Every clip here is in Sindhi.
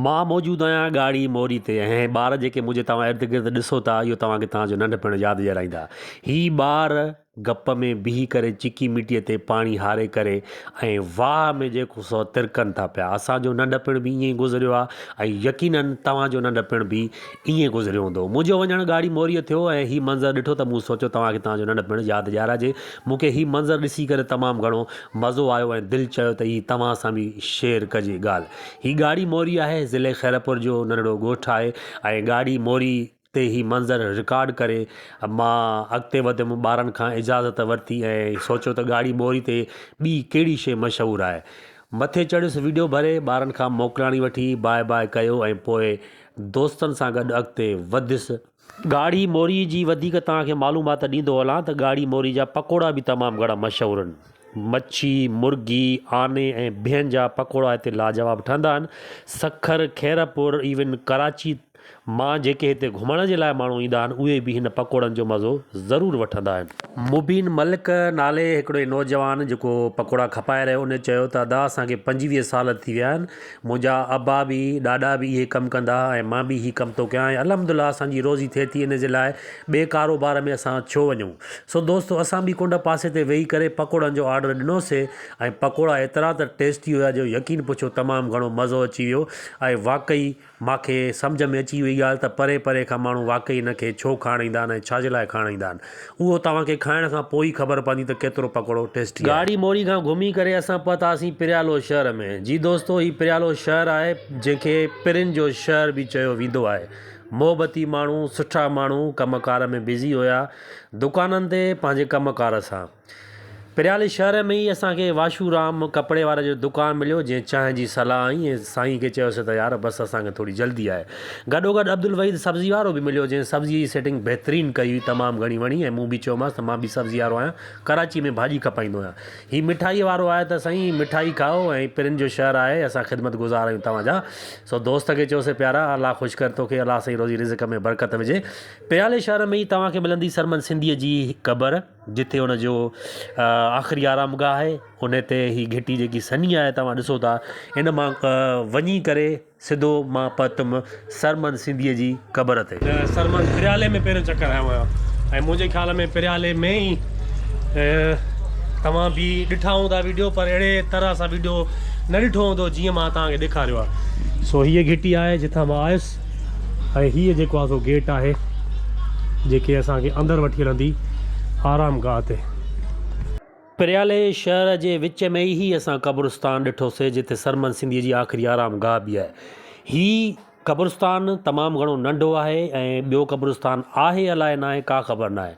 مان موجود آهيان ڳاڙهي موري تي ۽ هي ٻار جيڪي منهنجي توهان ارد گرد ڏسو ٿا اهو توهان کي توهان جو ننڍپڻ ياد ڏيارائيندا. هي ٻار گپ ۾ بيهي ڪري چڪي مٽيء تي پاڻي هاري ڪري ۽ واهه ۾ جيڪو سو ترڪن ٿا پيا. اسان جو ننڍپڻ به ائين ئي گذريو آهي ۽ يقينن توهان جو ننڍپڻ به ائين گذريو هوندو. منهنجو وڃڻ ڳاڙهي موريء ٿيو ۽ هي منظر ڏٺو ته مون سوچيو توهان کي توهان جو ننڍپڻ ياد ڏيارائجي. مون کي هي منظر ڏسي ڪري تمام گهڻو مزو آيو ۽ دل چيو ته هي توهان سان به شيئر ڪجي ڳالهه. هي ڳاڙهي موري آهي، ضلعي خيرپور جو ننڍڙو ڳوٺ آهي ۽ ڳاڙهي موري تي هي منظر رڪارڊ ڪري مان اڳتي وڌيم، ٻارن کان اجازت ورتي ۽ سوچيو ته ڳاڙهي موري تي ٻي ڪهڙي شيء مشهور آهي. مٿي چڙهيس ويڊيو ڀري ٻارن کان موڪلاڻي وٺي باء باء ڪيو ۽ پوء دوستن سان گڏ اڳتي وڌيس. ڳاڙهي موري جي وڌيڪ توهان کي معلومات ڏيندو هلان ته ڳاڙهي موري جا پڪوڙا به تمام گهڻا مشهور آهن. مڇي، مرغي، آني ۽ بيهن جا پڪوڙا هتي لاجواب ٺهندا آهن. سکر، خيرپور ايون ڪراچي مان جيڪي هتي گهمڻ جي لاء ماڻهو ايندا آهن اهي به هن پڪوڙن جو مزو ضرور وٺندا آهن. مبين ملڪ نالي هڪڙي نوجوان جيڪو پڪوڙا کپائي رهيو ان چيو ته ادا اسان کي 25 سال ٿي ويا آهن منهنجا ابا به ڏاڏا به اهي ڪم ڪندا ۽ مان به هي ڪم ٿو ڪيان ۽ الحمدلله اسان جي روزي ٿئي ٿي ان جي لاء ٻئي ڪاروبار ۾ اسان ڇو وڃون سو دوستو اسان به ڪنڊ پاسي تي ويهي ڪري پڪوڙن جو آرڊر ڏنوسي ۽ پڪوڙا ايترا ته ٽيسٽي هيا جو يقين پڇو تمام گهڻو مزو اچي ويو ۽ واقعي مان کي سمجهه ۾ اچي وئي ڳالهه ته پري پري کان ماڻهو واقعي ان کي ڇو کائڻ ايندا آهن ۽ ڇا جي لاء کائڻ ايندا آهن. اهو توهان کي کائڻ کان پوء ئي خبر پوندي ته ڪيترو پڪوڙو ٽيسٽي آهي. ڳاڙهي موري کان گهمي ڪري اسان پهتاسين پريالو شهر ۾. جي دوستو هي پريالو شهر آهي جنهن کي پرين جو شهر به چيو ويندو آهي. محبتي ماڻهو، سٺا ماڻهو ڪم ڪار ۾ بزي هيا. دڪانن تي پنهنجي ڪم ڪار سان. پريالي شهر ۾ ئي اسان کي واشو رام ڪپڙي واري جو دڪان مليو جنهن چانهه جي صلاح آئي ۽ سائين کي چيوسين ته يار بس اسان کي ٿوري جلدي آهي. گڏوگڏ عبدالوحيد سبزي وارو به مليو جنهن سبزي جي سيٽنگ بهترين ڪئي هئي تمام گهڻي وڻي ۽ مون به چيومانس ته مان به سبزي وارو آهيان ڪراچي ۾ ڀاڄي کپائيندو آهيان. هي مٺائي وارو آهي ته سائين مٺائي کائو ۽ پرين جو شهر آهي اسان خدمت گذار آهيون توهان جا سو دوست کي چيوسين پيارا الله خوش ڪر توکي الله سائين روزي رزق ۾ برڪت وجهي. پريالي شهر ۾ ئي توهان کي ملندي سرمن سنڌيء جي قبر. جتي ان جو آخري آرام گاهه آهي ان تي هي گهٽي جيڪي سنهي آهي توهان ڏسو ٿا ان مان وڃي ڪري سڌو مان پهتم سرمن سنڌيء جي قبر تي. سرمن پريالي ۾ پهريون چڪر آيو آهيان ۽ منهنجي خيال ۾ پريالي ۾ ئي توهان به ڏٺا هوندا ويڊيو پر اهڙي طرح سان ويڊيو نه ڏٺو هوندو جيئن مان توهان کي ڏيکاريو آهي. سو هيء گهٽي آهي جتان مان آيس. ۽ هيء جيڪو آهي سو گيٽ آهي جيڪي اسان کي اندر وٺي هلندي آرام گاهه تي. پريالي شهر جي وچ ۾ ئي هي اسان قبرستان ڏٺوسي جتي سرمن سنڌيء جي آخري آرام گاهه به آهي. هي قبرستان تمام گهڻو ننڍو آهي ۽ ٻيو قبرستان آهي الائي ناهي ڪا خبر ناهي.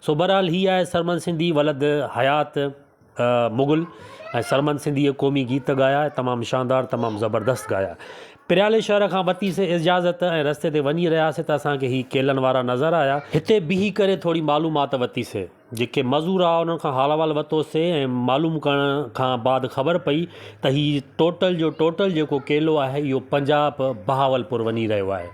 سو بهرحال هي آهي سرمن سنڌي ولد حيات. مغل ۽ سرمن سنڌيء قومي گيت ڳايا تمام شاندار تمام زبردست ڳايا. پريالي شهر کان ورتي سي اجازت ۽ رستي تي وڃي رهياسي ته اسان کي هي ڪيلن وارا نظر آيا. هتي بيهي ڪري ٿوري معلومات ورتي سي. جيڪي مزور هئا انهن کان حال احوال ورتو سي ۽ معلوم ڪرڻ کان بعد خبر پئي ته هي ٽوٽل جو ٽوٽل جيڪو ڪيلو آهي اهو پنجاب بهاولپور وڃي رهيو آهي.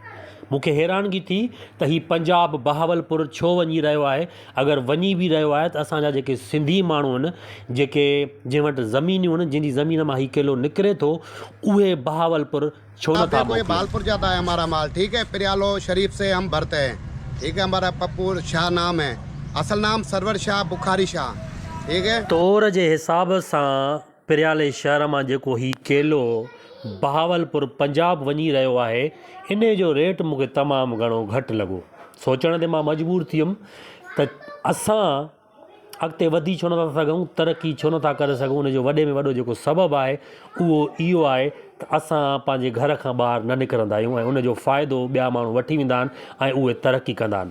مون کي حيرانگي ٿي ته هي پنجاب بهاولپور ڇو وڃي رهيو آهي اگر وڃي به رهيو آهي ته اسان جا جيڪي سنڌي ماڻهو آهن جيڪي جنهن وٽ زمينيون آهن جنهن جي زمين مان هي ڪيلو نڪري ٿو اهي بهاولپور ڇو نه ٿا ديکو يي موڪلين. بھالپور جاتا ھي ھمارا مال ٺيڪ ھي پريالو شريف سي ھم ڀرتي ھي ٺيڪ ھي ھمارا پپو شاھ نام ھي اصل نام سرور شاھ بخاري شاھ ٺيڪ ھي. تور جي حساب سان پريالي شهر مان جيڪو هي ڪيلو بهاولپور پنجاب وڃي رهيو آهي انهي جو ريٽ مون کي تمام گهڻو گهٽ لڳو. سوچڻ تي مان مجبور ٿي ويم ته اسان اڳتي وڌي ڇو نٿا سگهون ترقي ڇو نٿا ڪري سگهون ان جو وڏي ۾ وڏو جيڪو سبب آهي اهو اهو آهي ته اسان پنهنجي گهر کان ٻاهر نه نڪرندا آهيون ۽ ان جو فائدو ٻيا ماڻهو وٺي ويندا آهن ۽ اهي ترقي ڪندا آهن.